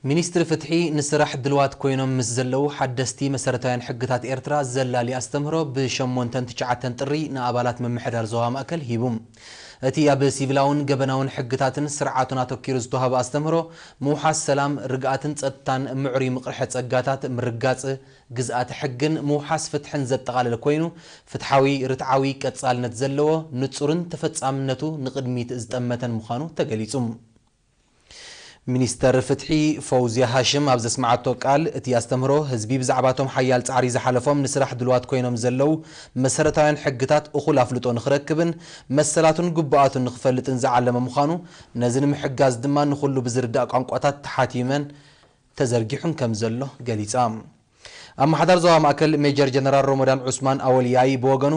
ሚኒስትሪ ፍትሒ ንስራሕ ድልዋት ኮይኖም ምስ ዘለዉ ሓደስቲ መሰረታውያን ሕግታት ኤርትራ ዘላሊ ኣስተምህሮ ብሸሞንተን ትሽዓተን ጥሪ ንኣባላት ምምሕዳር ዞባ ማእከል ሂቡ። እቲ ኣብ ሲቪላውን ገበናውን ሕግታትን ስርዓቱን ኣተኪሩ ዝተዋህበ ኣስተምህሮ ምውሓስ ሰላም፣ ርግኣትን ጸጥታን፣ ምዕሩይ ምቕርሐ ጸጋታት፣ ምርጋጽ ግዝኣተ ሕግን ምውሓስ ፍትሕን ዘጠቓለለ ኮይኑ፣ ፍትሓዊ፣ ርትዓዊ፣ ቀጻልነት ዘለዎ፣ ንጹርን ተፈጻምነቱ ንቕድሚት ዝጠመተን ምዃኑ ተገሊጹ። ሚኒስተር ፍትሒ ፈውዝያ ሃሽም ኣብ ዘስምዓቶ ቃል፣ እቲ ኣስተምህሮ ህዝቢ ብዛዕባቶም ሓያል ጻዕሪ ዝሓለፎም ንስራሕ ድልዋት ኮይኖም ዘለዉ መሰረታውያን ሕግታት እኹል ኣፍልጦ ንኽረክብን መሰላቱን ግቡኣቱን ንኽፈልጥን ዝዓለመ ምዃኑ፣ ነዚ ንምሕጋዝ ድማ ንኹሉ ብዝርዳእ ቋንቋታት ተሓቲመን ተዘርጊሑን ከም ዘሎ ገሊጻ። ኣመሓዳር ዞባ ማእከል ሜጀር ጀነራል ሮሞዳን ዑስማን ኣወልያይ ብወገኑ፣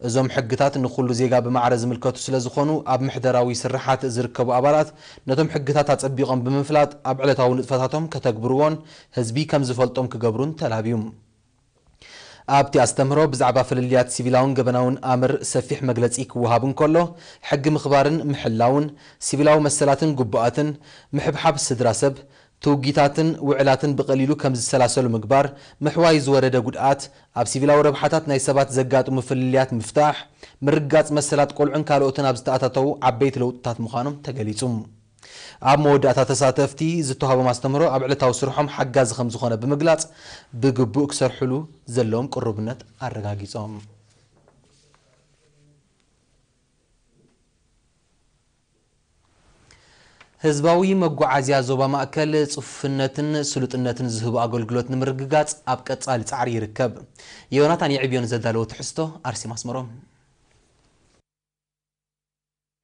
እዞም ሕግታት ንኹሉ ዜጋ ብማዕረ ዝምልከቱ ስለ ዝኾኑ፣ ኣብ ምሕደራዊ ስርሓት ዝርከቡ ኣባላት ነቶም ሕግታት ኣጸቢቖም ብምፍላጥ ኣብ ዕለታዊ ንጥፈታቶም ከተግብርዎን ህዝቢ ከም ዝፈልጦም ክገብሩን ተላብዩ። ኣብቲ ኣስተምህሮ ብዛዕባ ፍልልያት ሲቪላውን ገበናውን ኣምር ሰፊሕ መግለጺ ክወሃብ እንከሎ፣ ሕጊ ምኽባርን ምሕላውን፣ ሲቪላዊ መሰላትን ግቡኣትን፣ ምሕብሓብ ስድራ ሰብ፣ ትውጊታትን ውዕላትን ብቐሊሉ ከም ዝሰላሰሉ ምግባር፣ ምሕዋይ ዝወረደ ጉድኣት፣ ኣብ ሲቪላዊ ረብሓታት ናይ ሰባት ዘጋጥሙ ፍልልያት ምፍታሕ፣ ምርግጋጽ መሰላት ቆልዑን ካልኦትን ኣብ ዝተኣታተዉ ዓበይቲ ለውጥታት ምዃኖም ተገሊጹ። ኣብ መወዳእታ ተሳተፍቲ ዝተዋህቦም ኣስተምህሮ ኣብ ዕለታዊ ስርሖም ሓጋዚ ከም ዝኾነ ብምግላጽ፣ ብግቡእ ክሰርሕሉ ዘለዎም ቅሩብነት ኣረጋጊጾም። ህዝባዊ መጓዓዝያ ዞባ ማእከል ጽፉፍነትን ስሉጥነትን ዝህቡ ኣገልግሎት ንምርግጋጽ ኣብ ቀጻሊ ጻዕሪ ይርከብ። ዮናታን የዕብዮን ዘዳለዎ ትሕዝቶ ኣርሴማ ኣስመሮም።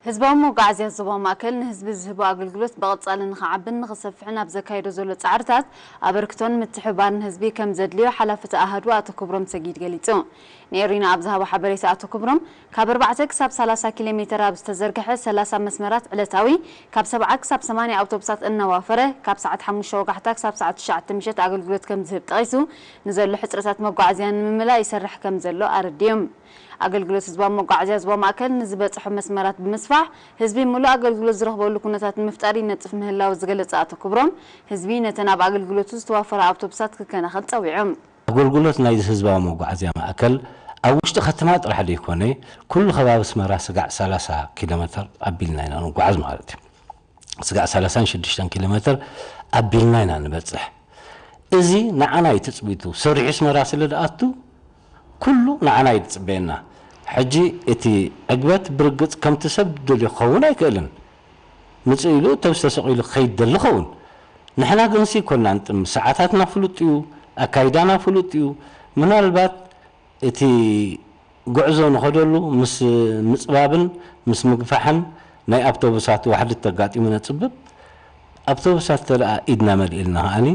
ህዝባዊ መጓዓዝያ ዞባ ማእከል ንህዝቢ ዝህቦ ኣገልግሎት ብቐጻሊ ንኽዓብን ንኽሰፍሕን ኣብ ዘካየዶ ዘሎ ጻዕርታት ኣበርክቶን ምትሕብባርን ህዝቢ ከም ዘድልዮ ሓላፊ እቲ ኣሃዱ ኣቶ ክብሮም ሰጊድ ገሊጹ። ንኤሪና ኣብ ዝሃቦ ሓበሬታ ኣቶ ክብሮም፣ ካብ ኣርባዕተ ክሳብ ሰላሳ ኪሎ ሜተር ኣብ ዝተዘርግሐ ሰላሳ መስመራት ዕለታዊ ካብ ሰብዓ ክሳብ ሰማንያ ኣውቶቡሳት እናዋፈረ፣ ካብ ሰዓት ሓሙሽተ ወጋሕታ ክሳብ ሰዓት ትሽዓተ ምሸት ኣገልግሎት ከም ዝህብ ጠቒሱ፣ ንዘሎ ሕጽረታት መጓዓዝያ ንምምላእ ይሰርሕ ከም ዘሎ ኣረዲኡ። ኣገልግሎት ህዝባዊ መጓዓዝያ ዞባ ማእከል ንዝበጽሖ መስመራት ብምስፋሕ፣ ህዝቢ ምሉእ ኣገልግሎት ዝረኽበሉ ኩነታት ንምፍጣር ይነጥፍ ምህላው ዝገለጸ ኣቶ ክብሮም፣ ህዝቢ ነተን ኣብ ኣገልግሎቱ ዝተዋፈራ ኣውቶቡሳት ክከናኸን ጸዊዑ። ኣገልግሎት ናይዚ ህዝባዊ መጓዓዝያ ማእከል ኣብ ውሽጢ ከተማ ጥራሕ ዘይኮነ፣ ኩሉ ከባቢ ኣስመራ ስጋዕ ሰላሳ ኪሎ ሜተር ኣቢልና ኢና ንጓዓዝ ማለት እዩ። ስጋዕ ሰላሳን ሽዱሽተን ኪሎ ሜተር ኣቢልና ኢና ንበጽሕ። እዚ ንዓና እዩ ትጽቢቱ። ሰሪሑ ኣስመራ ስለ ዝኣቱ፣ ኩሉ ንዓና እዩ ዝጽበየና። ሕጂ እቲ ዕግበት ብርግጽ ከምቲ ሰብ ዝደልዮ ክኸውን ኣይክእልን። ምጽእ ኢሉ ኣውቶቡስ ተሰቒሉ ክኸይድ ደሊ ኸውን። ንሕና ግን ሲ ኮና ንጥም፣ ሰዓታትና ፍሉጥ እዩ፣ ኣካይዳና ፍሉጥ እዩ። ምናልባት እቲ ጉዕዞ ንኸደሉ ምስ ምጽባብን ምስ ምግፋሕን ናይ ኣውቶቡሳት ዋሕዲ ተጋጢሙ ነጽብብ። ኣውቶቡሳት ተለኣ ኢድና መሊእልና ከኣኒ፣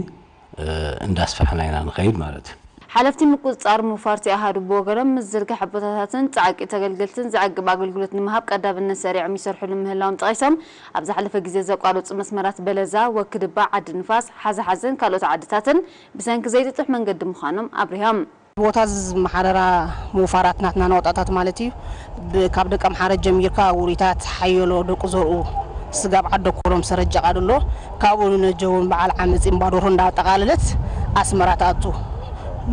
እ፣ እንዳስፋሕና ኢና ንኸይድ ማለት እዩ። ሓለፍቲ ምቁጽጻር ምውፋር እቲ ኣሃዱ ብወገኖም፣ ምስ ዝርግሐ ቦታታትን ጻዕቂ ተገልገልትን ዘዕግብ ኣገልግሎት ንምሃብ ቀዳምነት ሰሪዖም ይሰርሑሉ ምህላዎም ጠቒሶም፣ ኣብ ዝሓለፈ ግዜ ዘቋረጹ መስመራት በለዛ፣ ወክድባ፣ ዓዲ ንፋስ፣ ሓዘሓዘን ካልኦት ዓድታትን ብሰንኪ ዘይጥጡሕ መንገዲ ምዃኖም ኣብሪሆም። ቦታ ዝመሓረራ ምውፋራት ናትና ናውጣታት ማለት እዩ። ብ-፣ ካብ ደቀምሓረ ጀሚርካ ውሪታት፣ ሓየሎ፣ ደቂ ዘርኡ፣ ስጋብ ዓዲ ኮሎም፣ ሰረጀ ቃድሎ፣ ካብኡ ንነጀውን በዓል ዓመፂ እምባዶርሁ እንዳጠቓለለት ኣስመራ ትኣቱ።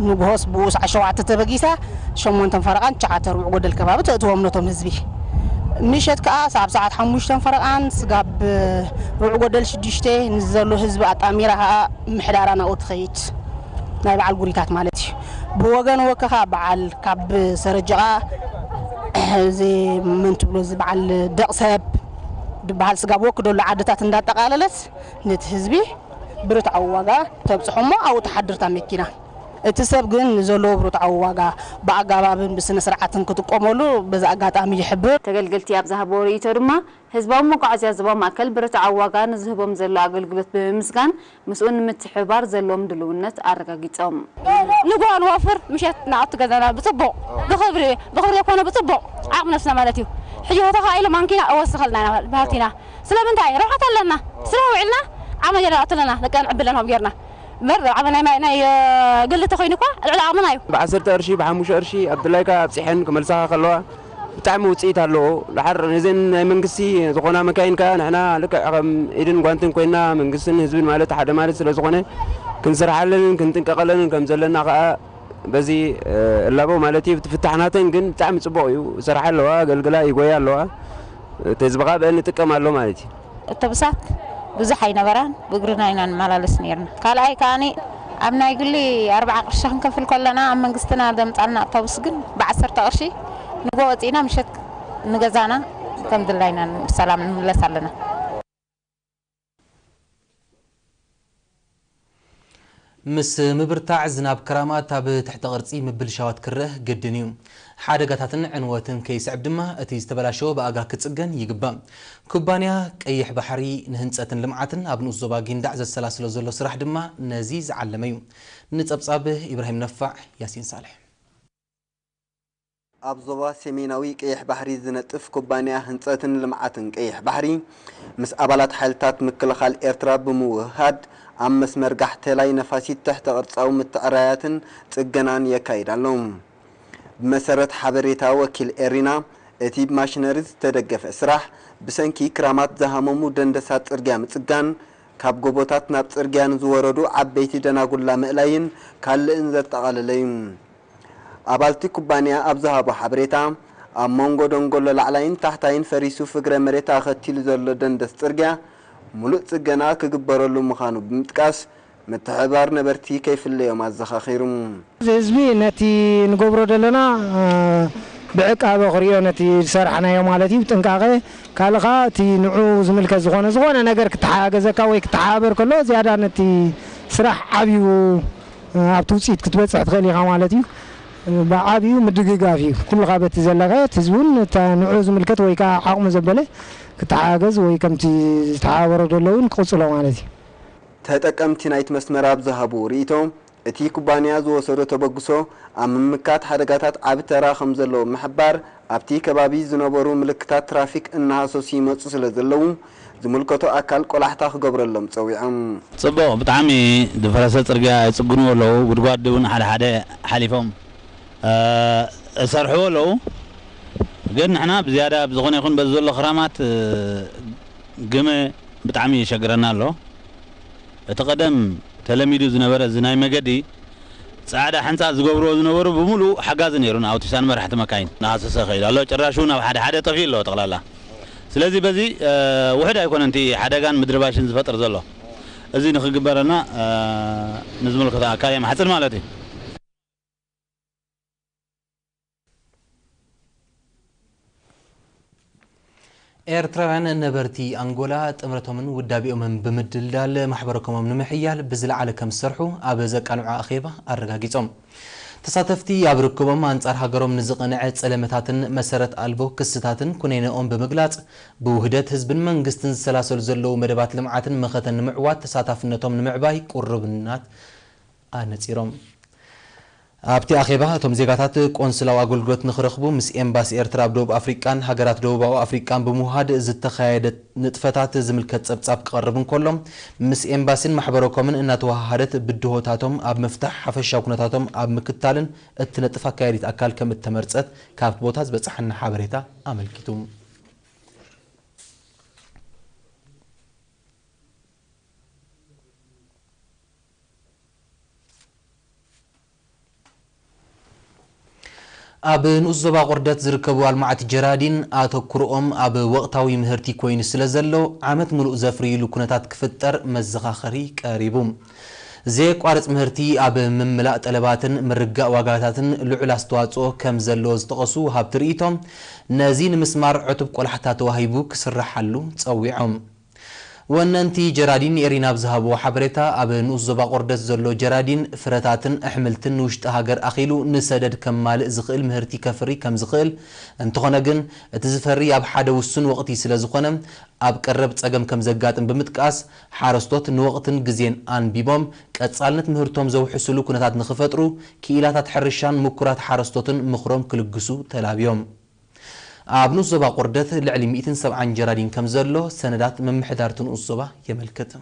ንግሆስ ብኡ ሰዓት ሸውዓተ ተበጊሳ ሸሞንተን ፈረቓን ትሽዓተ ርቡዕ ጎደል ከባቢ ተእትዎም ነቶም ህዝቢ። ምሸት ከኣ ኣብ ሰዓት ሓሙሽተን ፈረቓን ስጋብ ርቡዕ ጎደል ሽዱሽተ ንዘሎ ህዝቢ ኣጣሚራ ከኣ ምሕዳራ ናብኡ ትኸይድ። ናይ በዓል ጉሪታት ማለት እዩ። ብወገን ወከኻ በዓል ካብ ሰረጀቓ እዚ መን ትብሎ፣ እዚ በዓል ደቕ ሰብ ዝበሃል ስጋብ ወክደሉ ዓድታት እንዳጠቓለለት ነቲ ህዝቢ ብርትዓዊ ዋጋ ተብጽሖ እሞ ኣብኡ ትሓድር እታ መኪና። እቲ ሰብ ግን ንዘለዎ ብርትዓዊ ዋጋ ብኣገባብን ብስነ ስርዓትን ክጥቀመሉ በዚ ኣጋጣሚ ይሕብር። ተገልገልቲ ኣብ ዝሃብዎ ርእይቶ ድማ፣ ህዝባዊ መጓዓዝያ ዞባ ማእከል ብርትዓዊ ዋጋ ንዝህቦም ዘሎ ኣገልግሎት ብምምስጋን፣ ምስኡ ንምትሕብባር ዘለዎም ድልውነት ኣረጋጊጾም። ንግሆ ንወፍር፣ ምሸት ንኣቱ ገዛና ብጽቡቕ፣ ብኽብሪ፣ ብኽብሪ የኮነ ብጽቡቕ፣ ዓቕሚ ነብስና ማለት እዩ። ሕጂ ተተኻኢሉ ማንኪና እወስኸልና ኢና፣ ባህርቲና። ስለምንታይ? ረብሓት ኣለና። ስራሕ ውዒልና፣ ዓቕሚ ጌርና ንኣቱ ኣለና፣ ደቂ ንዕቢ ኣለና፣ ከምኡ ጌርና። እምበር፣ ዓቕሚ ናይ ማይ፣ ናይ፣ እ፣ ግሊ ተኾይኑ እኳ፣ ልዕሊ ዓቕምና እዩ። ብዓሰርተ ቅርሺ፣ ብሓሙሽተ ቅርሺ፣ ኣብ ድላይካ ኣብጺሐን ክመልሳኻ ከለዋ፣ ብጣዕሚ ውፅኢት ኣለዎ። ድሓር ነዘን ናይ መንግስቲ ዝኾና መካይን ከዓ ንሕና ልክዕ ከም ኢድን ጓንትን ኮይና መንግስትን ህዝብን ማለት ሓደ ማለት ስለ ዝኾነ ክንሰርሓለንን ክንጥንቀቐለንን ከም ዘለና ከዓ በዚ እላቦ ማለት እዩ። እቲ ፍታሕ ናተን ግን ብጣዕሚ ፅቡቕ እዩ። ይሰርሓ ኣለዋ፣ ኣገልግላ ይጎያ ኣለዋ። እቲ ህዝቢ ከዓ ብአን ይጥቀም ኣሎ ማለት እዩ። ኣውቶቡሳት ብዙሕ ኣይነበራን፣ ብእግርና ኢና ንመላለስ ነይርና። ካልኣይ ከኣኒ ኣብ ናይ ግሊ ኣርብዓ ቅርሺ ክንከፍል ከለና ኣብ መንግስትና ዘምፃልና ኣውቶቡስ ግን ብዓሰርተ ቅርሺ ንጎ ወፂእና ምሸት ንገዛና ከም ድላይና ብሰላም ንምለስ ኣለና። ምስ ምብርታዕ ዝናብ ክራማት ኣብ ትሕተ ቅርጺ ምብልሻዋት ክረአ ግድን እዩ። ሓደጋታትን ዕንወትን ከይስዕብ ድማ እቲ ዝተበላሸወ ብኣጋ ክጽገን ይግባእ። ኩባንያ ቀይሕ ባሕሪ ንህንጸትን ልምዓትን ኣብ ንኡስ ዞባ ጊንዳዕ ዘሰላስሎ ዘሎ ስራሕ ድማ ነዚ ዝዓለመ እዩ። ንጸብጻብ ኢብራሂም ነፋዕ፣ ያሲን ሳልሕ። ኣብ ዞባ ሰሜናዊ ቀይሕ ባሕሪ ዝነጥፍ ኩባንያ ህንጸትን ልምዓትን ቀይሕ ባሕሪ፣ ምስ ኣባላት ሓይልታት ምክልኻል ኤርትራ ብምውህሃድ፣ ኣብ መስመር ጋሕቴላይ ነፋሲት ትሕተ ቅርጻዊ ምትዕርራያትን ጽገናን የካይድ ኣሎ። ብመሰረት ሓበሬታ ወኪል ኤሪና፣ እቲ ብማሽነሪ ዝተደገፈ ስራሕ፣ ብሰንኪ ክራማት ዝሃመሙ ደንደሳት ጽርግያ ምጽጋን፣ ካብ ጎቦታት ናብ ጽርግያ ንዝወረዱ ዓበይቲ ደናጉላ ምእላይን ካልእን ዘጠቓለለ እዩ። ኣባልቲ ኩባንያ ኣብ ዝሃቦ ሓበሬታ፣ ኣብ መንጎ ደንጎሎ ላዕላይን ታሕታይን ፈሪሱ ፍግረ መሬት ኣኸቲሉ ዘሎ ደንደስ ጽርግያ፣ ሙሉእ ጽገና ክግበረሉ ምዃኑ ብምጥቃስ፣ ምትሕብባር ነበርቲ ከይፍለዮም ኣዘኻኺሩ። ህዝቢ ነቲ ንገብሮ ዘለና ብዕቃበ ክርእዮ፣ ነቲ ዝሰራሕናዮ ማለት እዩ፣ ብጥንቃቐ፣ ካልእ ኸኣ እቲ ንዑ ዝምልከት ዝኾነ ዝኾነ ነገር ክተሓጋገዘካ ወይ ክተሓባበር ከሎ ዝያዳ ነቲ ስራሕ ዓብዩ ኣብቲ ውፅኢት ክትበፅሕ ትኽእል ኢኻ ማለት እዩ። ብዓብዩ ምድግጋፍ እዩ። ኩልኻ በቲ ዘለኸ እቲ ህዝቢ እውን ንዑ ዝምልከት ወይ ከዓ ዓቕሙ ዘበለ ክተሓጋገዝ ወይ ከምቲ ዝተሓባበሮ ዘሎ እውን ክቕፅሎ ማለት እዩ። ተጠቀምቲ ናይቲ መስመር ኣብ ዝሃብዎ ርእይቶ፣ እቲ ኩባንያ ዝወሰዶ ተበግሶ ኣብ ምምካት ሓደጋታት ዓቢ ተራ ከም ዘለዎ ብምሕባር፣ ኣብቲ ከባቢ ዝነበሩ ምልክታት ትራፊክ እናሃሰሱ ይመጹ ስለ ዘለዉ፣ ዝምልከቶ ኣካል ቆላሕታ ክገብረሎም ጸዊዖም። ጽቡቕ፣ ብጣዕሚ ዝፈረሰ ጽርግያ ይጽግንዎ ኣለዉ፣ ጉድጓድ እውን ሓደ ሓደ ሓሊፎም ይሰርሕዎ ኣለዉ። ግን ንሕና ብዝያዳ ብዝኾነ ይኹን በዚ ዘሎ ክራማት ግመ ብጣዕሚ የሸግረና ኣሎ። እቲ ቀደም ተለሚዱ ዝነበረ እዚ ናይ መገዲ ጻዕዳ ሕንጻ ዝገብርዎ ዝነበሩ ብምሉኡ ሓጋዚ ነይሩ ንኣውቶቡሳን መራሕቲ መካይን እናሃሰሰ ይኸይድ ኣሎ። ጭራሽ እውን ኣብ ሓደ ሓደ ጠፊኡ ኣሎ ጠቕላላ። ስለዚ በዚ ውሑድ ኣይኮነን እቲ ሓደጋን ምድርባሽን ዝፈጥር ዘሎ። እዚ ንክግበረልና ንዝምልከቶ ኣካል የማሕጽን ማለት እዩ። ኤርትራውያን ነበርቲ ኣንጎላ ጥምረቶምን ውዳቤኦምን ብምድልዳል ማሕበረኮሞም ንምሕያል ብዝለዓለ ከም ዝሰርሑ ኣብ ዘቃንዑ ኣኼባ ኣረጋጊጾም። ተሳተፍቲ ኣብ ርክቦም ኣንጻር ሃገሮም ንዝቐንዐ ጸለመታትን መሰረት ኣልቦ ክስታትን ኩነኔኦም ብምግላጽ ብውህደት ህዝብን መንግስትን ዝሰላሰሉ ዘለዉ መደባት ልምዓትን መኸተን ንምዕዋት ተሳታፍነቶም ንምዕባይ ቁርብናት ኣነጺሮም። ኣብቲ ኣኼባ እቶም ዜጋታት ቆንስላዊ ኣገልግሎት ንኽረኽቡ ምስ ኤምባሲ ኤርትራ ኣብ ደቡብ ኣፍሪቃን ሃገራት ደቡባዊ ኣፍሪቃን ብምውሃድ ዝተኻየደ ንጥፈታት ዝምልከት ጸብጻብ ክቐርብ እንከሎ፣ ምስ ኤምባሲን ማሕበረኮምን እናተወሃሃደት ብድሆታቶም ኣብ ምፍታሕ ሓፈሻዊ ኩነታቶም ኣብ ምክታልን እትነጥፍ ኣካያዲት ኣካል ከም እተመርጸት ካብቲ ቦታ ዝበጽሓና ሓበሬታ ኣመልኪቱ። ኣብ ንኡስ ዞባ ቁርደት ዝርከቡ ኣልማዕቲ ጀራዲን ኣተኩርኦም ኣብ ወቕታዊ ምህርቲ ኮይኑ ስለ ዘሎ ዓመት ምሉእ ዘፍርይሉ ኩነታት ክፍጠር መዘኻኸሪ ቀሪቡ። ዘየቋርጽ ምህርቲ ኣብ ምምላእ ጠለባትን ምርጋእ ዋጋታትን ልዑል ኣስተዋጽኦ ከም ዘለዎ ዝጠቐሱ ወሃብቲ ርእይቶ፣ ነዚ ንምስማር ዕቱብ ቆላሕታ ተዋሂቡ ክስርሓሉ ጸዊዖም። ወነንቲ ጀራዲን ኤሪና ኣብ ዝሃብዎ ሓበሬታ፣ ኣብ ንኡስ ዞባ ቆርደት ዘሎ ጀራዲን ፍረታትን ኣሕምልትን ንውሽጢ ሃገር ኣኺሉ ንሰደድ ከማልእ ዝኽእል ምህርቲ ከፍሪ ከም ዝኽእል፣ እንተኾነ ግን እቲ ዝፈሪ ኣብ ሓደ ውሱን ወቕቲ ስለ ዝኾነ ኣብ ቀረብ ጸገም ከም ዘጋጥም ብምጥቃስ፣ ሓረስቶት ንወቕትን ግዜን ኣንቢቦም ቀጻልነት ምህርቶም ዘውሕስሉ ኩነታት ንኽፈጥሩ ክኢላታት ሕርሻን ምኩራት ሓረስቶትን ምኽሮም ክልግሱ ተላብዮም። ኣብ ንኡስ ዞባ ቆርደት ልዕሊ ሚእትን ሰብዓን ጀራዲን ከም ዘሎ ሰነዳት ምምሕዳር እቲ ንኡስ ዞባ የመልክት።